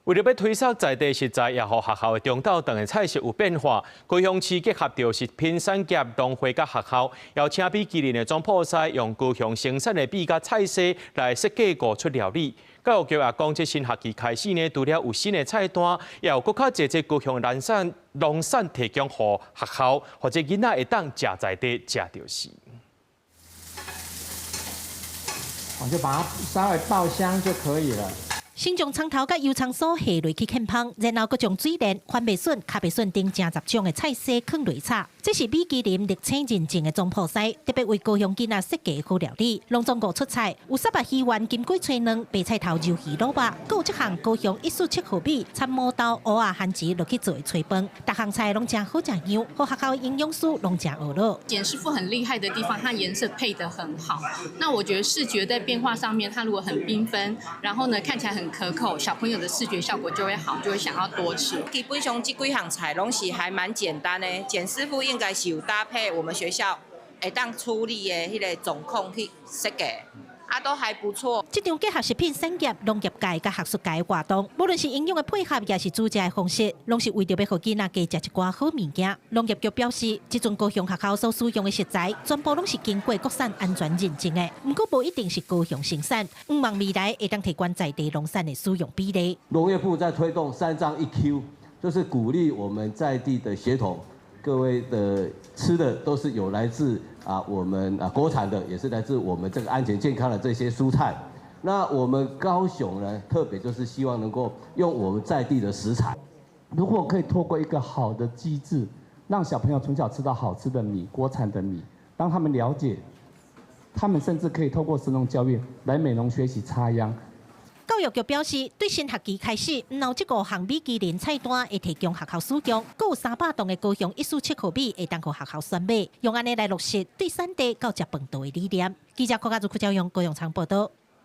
為著欲推捒在地食材，也予學校的中晝頓的菜色有變化。高雄市結合著食品產業農會佮學校，邀請米其林的總鋪師用高雄生產的米佮菜色來設計五出料理。教育局也講，這新學期開始呢，除了有新的菜單，也有閣較濟這高雄農產農產提供予學校，予這囡仔會當食在地，食著是。我就把它稍微爆香就可以了。先將蔥頭佮油蔥酥下落去劵烹，然後閣將水蓮、番麥筍、咖啡筍等成十種的菜色囥落炒。這是米其林綠星認證的總鋪師，特別為高雄囡仔設計好料理。攏總五出菜，有沙白魚圓、金粿炊卵、白菜頭柔魚滷肉，閣有這項高雄147號米摻毛豆、蚵仔、番薯落去做的炊飯。逐項菜攏誠好誠樣，予學校營養師攏誠懊惱。簡師傅很厲害的地方，它顏色配得很好。那我覺得視覺在變化上面，它如果很繽紛，然後呢看起來很可口，小朋友的視覺效果就會好，就會想要多吃。基本上這幾項菜攏是還蠻簡單的，簡師傅應該是有搭配我們學校會當處理的彼個狀況去設計，啊都還不錯。這場結合食品產業、農業界佮學術界的活動，無論是營養的配合，抑是煮食的方式，攏是為著欲予囡仔加食一寡好物件。農業局表示，這陣高雄學校所使用的食材，全部攏是經過國產安全認證的，毋過無一定是高雄生產。向望未來會當提懸在地農產的使用比例。農業部在推動三張一 Q，就是鼓勵我們在地的協同，各位的吃的都是有來自啊我們啊國產的，也是來自我們這個安全健康的這些蔬菜。那我們高雄呢，特別就是希望能夠用我們在地的食材。如果可以透過一個好的機制，讓小朋友從小吃到好吃的米，國產的米，讓他們了解，他們甚至可以透過食農教育來美濃學習插秧。教育局表示，對新學期開始，毋但這五項米其林菜單會提供學校使用，閣有300磅的高雄147號米會當予學校選買，用按呢來落實對產地到食飯桌的理念。記者郭家如、郭昭勇高雄場報道。